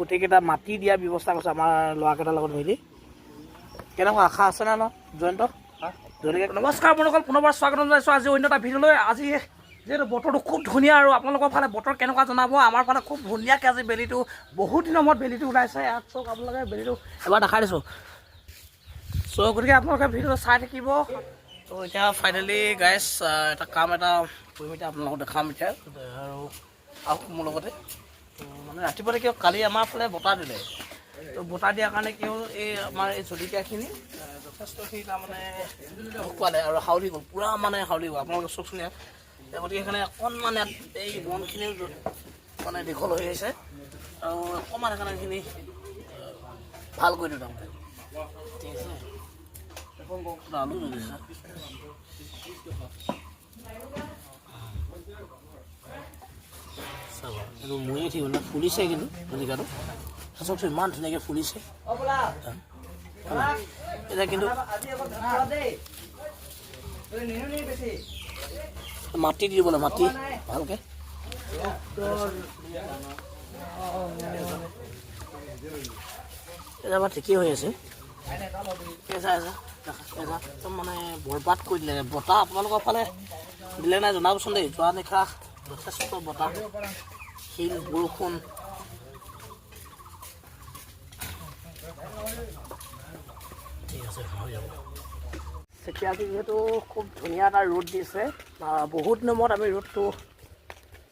গোটেইকেইটা মাটি দিয়াৰ ব্যৱস্থা কৰিছোঁ আমাৰ ল'ৰাকেইটাৰ লগত মিলি। কেনেকুৱা আশা আছে নে ন জয়ন্ত? জলকীয়া। নমস্কাৰ বন্ধুসকল, পুনৰবাৰ স্বাগতম জনাইছোঁ আজি অন্য এটা ভিডিঅ'লৈ। আজি যিহেতু বতৰটো খুব ধুনীয়া আৰু আপোনালোকৰ ফালে বতৰ কেনেকুৱা জনাব। আমাৰ ফালে খুব ধুনীয়াকৈ আজি বেলিটো, বহুত দিনৰ মূৰত বেলিটো ওলাইছে। ইয়াত চাওক আপোনালোকে, বেলিটো এবাৰ দেখাই দিছোঁ। চ' গতিকে আপোনালোকে ভিডিঅ'টো চাই থাকিব। ত' এতিয়া ফাইনেলি গাইছ এটা কাম এটা কৰিম, এতিয়া আপোনালোকক দেখাম এতিয়া আৰু আহক মোৰ লগতে। ত' মানে ৰাতিপুৱাতে কিয় কালি আমাৰ ফালে বতাহ দিলে, ত' বতাহ দিয়াৰ কাৰণে কি হ'ল, এই আমাৰ এই জলকীয়াখিনি যথেষ্টখিনি তাৰমানে শুকুৱালে আৰু হাউলি গ'ল, পূৰা মানে হাউলি গ'ল। আপোনালোকে চাওকচোন ইয়াত। গতিকে সেইকাৰণে অকণমান ইয়াত এই বনখিনিও মানে দীঘল হৈ আহিছে আৰু অকণমান সেইকাৰণে এইখিনি ভাল কৰি দিওঁ তাৰমানে। ঠিক আছে, আলু জ্বলিছে। চাব, এইটো মৰি উঠি গ'ল, ফুলিছে কিন্তু জলকীয়াটো চাওকচোন, ইমান ধুনীয়াকৈ ফুলিছে এতিয়া। কিন্তু মাটি দি দিব লাগে, মাটি ভালকৈ। এতিয়া আমাৰ ঠিকেই হৈ আছে। একদম মানে বৰবাদ কৰি দিলে বতাহ। আপোনালোকৰ ফালে দিলে নাই জনাবচোন দেই। যোৱা নিশা যথেষ্ট বতাহ, শিল, বৰষুণ। ঠিক আছে, হৈ যাব। এতিয়া আজি যিহেতু খুব ধুনীয়া এটা ৰ'দ দিছে, বহুত দিনৰ মূৰত আমি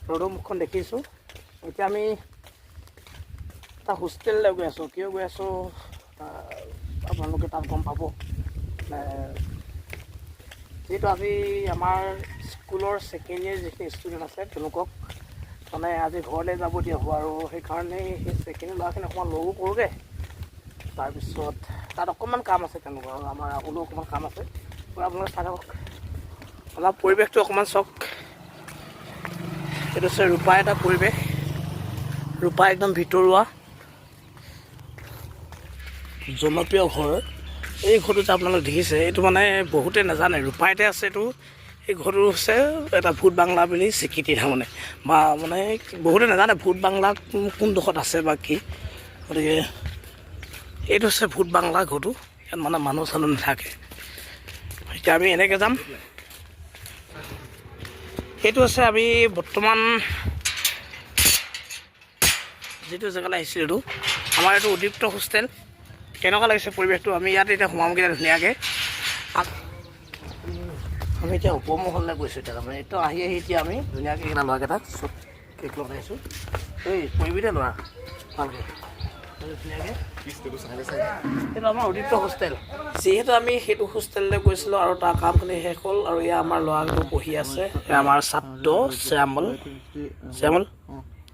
ৰ'দৰ মুখখন দেখিছোঁ। এতিয়া আমি এটা হোষ্টেললৈ গৈ আছোঁ। কিয় গৈ আছোঁ আপোনালোকে তাত গম পাব। যিহেতু আজি আমাৰ স্কুলৰ ছেকেণ্ড ইয়েৰ যিখিনি ষ্টুডেণ্ট আছে, তেওঁলোকক মানে আজি ঘৰলৈ যাব দিয়া হ'ব আৰু সেইকাৰণেই সেই ছেকেণ্ড ইয়েৰ ল'ৰাখিনি অকণমান লগো কৰোঁগৈ। তাৰপিছত তাত অকণমান কাম আছে তেওঁলোকৰ আৰু আমাৰ ৰাহুলো অকণমান কাম আছে। আপোনালোকে চাই থাকক, অলপ পৰিৱেশটো অকণমান চাওক। এইটো হৈছে ৰূপা এটা পৰিৱেশ, ৰূপা একদম ভিতৰুৱা জনপ্ৰিয় ঘৰ। এই ঘৰটো যে আপোনালোক দেখিছে, এইটো মানে বহুতে নাজানে, ৰূপাইতে আছে এইটো। এই ঘৰটো হৈছে এটা ভূত বাংলা বুলি স্বীকৃতি তাৰমানে, বা মানে বহুতে নাজানে ভূত বাংলা কোনডোখৰত আছে বা কি। গতিকে এইটো হৈছে ভূত বাংলা ঘৰটো, ইয়াত মানে মানুহ চানুহ নাথাকে। এতিয়া আমি এনেকৈ যাম। সেইটো হৈছে আমি বৰ্তমান যিটো জেগালৈ আহিছিলোঁ, এইটো আমাৰ এইটো উদীপ্ত হোষ্টেল। কেনেকুৱা লাগিছে পৰিৱেশটো? আমি ইয়াত এতিয়া সোমামগৈ ধুনীয়াকৈ। আমি এতিয়া উপমহললৈ গৈছোঁ। এতিয়া তাৰমানে এইটো আহি আহি এতিয়া আমি ধুনীয়াকৈ এইকেইটা ল'ৰাকেইটাক চব কেক লগাই আছোঁ। এই পৰিবি দে ল'ৰা, ভালকৈ ধুনীয়াকৈ। সেইটো আমাৰ উদীপ্ত হোষ্টেল। যিহেতু আমি সেইটো হোষ্টেললৈ গৈছিলোঁ আৰু তাৰ কামখিনি শেষ হ'ল আৰু এয়া আমাৰ ল'ৰাটো পঢ়ি আছে। এয়া আমাৰ ছাত্ৰ শ্যামল। শ্যামল,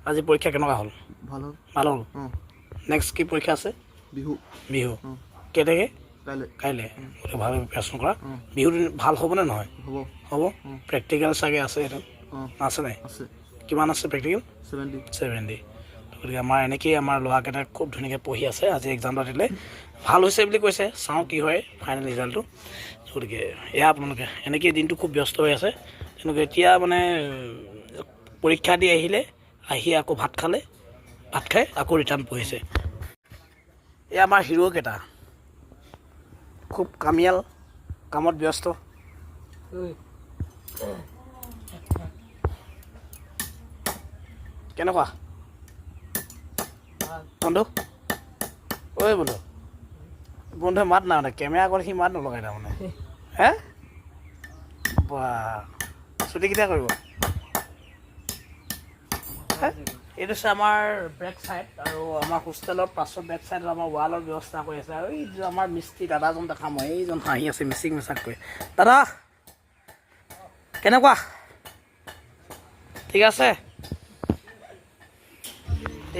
আজি পৰীক্ষা কেনেকুৱা হ'ল? ভাল হ'ল। ভাল হ'ল। নেক্সট কি পৰীক্ষা আছে? বিহু। বিহু কেনেকৈ? কাইলৈ। কাইলৈ। ভালকৈ প্ৰিপেৰেশ্যন কৰা। বিহু ভাল হ'বনে নহয়? হ'ব। হ'ব। প্ৰেক্টিকেল চাগে আছে সেইটো? আছে নাই? আছে। কিমান আছে প্ৰেক্টিকেল? 70। 70। গতিকে আমাৰ এনেকেই আমাৰ ল'ৰাকেইটা খুব ধুনীয়াকৈ পঢ়ি আছে। আজি এক্সাম এটা দিলে, ভাল হৈছে বুলি কৈছে। চাওঁ কি হয় ফাইনেল ৰিজাল্টটো। গতিকে এয়া আপোনালোকে এনেকেই দিনটো খুব ব্যস্ত হৈ আছে তেওঁলোকে। এতিয়া মানে পৰীক্ষা দি আহিলে, আহি আকৌ ভাত খালে, ভাত খাই আকৌ ৰিটাৰ্ণ পঢ়িছে। এয়া আমাৰ হিৰ'কেইটা খুব কামিয়াল, কামত ব্যস্ত। কেনেকুৱা বন্ধু? ঐ বন্ধু, বন্ধুৱে মাত নাই, মানে কেমেৰা আগত সি মাত নলগাই তাৰমানে। হে বা, ছুটি কেতিয়া কৰিব? এইটো হৈছে আমাৰ বেক চাইড আৰু আমাৰ হোষ্টেলৰ পাছৰ বেক চাইডত আমাৰ ৱালৰ ব্যৱস্থা কৰি আছে। আৰু এই যিটো আমাৰ মিস্ত্ৰী দাদাজন দেখা মই, এইজন হাঁহি আছে মিচিং মিচাককৈ। দাদা কেনেকুৱা? ঠিক আছে।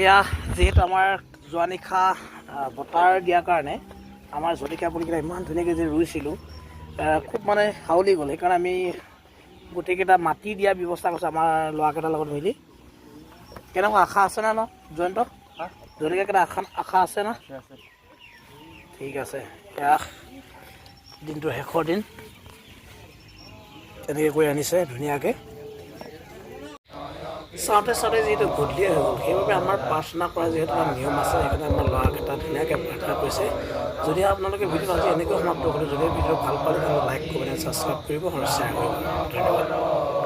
এয়া যিহেতু আমাৰ যোৱা নিশা বতাহ দিয়াৰ কাৰণে আমাৰ জলকীয়া পুলিকেইটা ইমান ধুনীয়াকৈ যে ৰুইছিলোঁ, খুব মানে হাউলি গ'ল। সেইকাৰণে আমি গোটেইকেইটা মাটি দিয়াৰ ব্যৱস্থা কৰিছোঁ আমাৰ ল'ৰাকেইটাৰ লগত মিলি। কেনেকুৱা আশা আছে নে ন জয়ন্ত? জলকীয়াকেইটা আশা আছে না? ঠিক আছে। এয়া দিনটোৰ শেষৰ দিন, তেনেকৈ কৰি আনিছে ধুনীয়াকৈ। চাওঁতে চাওঁতে যিহেতু গধূলিয়ে হৈ গ'ল, সেইবাবে আমাৰ প্ৰাৰ্থনা কৰা যিহেতু এটা নিয়ম আছে, সেইকাৰণে আমাৰ ল'ৰাকেইটা ধুনীয়াকৈ প্ৰাৰ্থনা কৰিছে। যদি আপোনালোকে ভিডিঅ'টো আজি এনেকৈ সমাপ্ত কৰিলোঁ, যদি ভিডিঅ' ভাল পালে, তেনেহ'লে লাইক, কমেণ্ট, ছাবস্ক্ৰাইব কৰিব আৰু শ্বেয়াৰ কৰিব। ধন্যবাদ।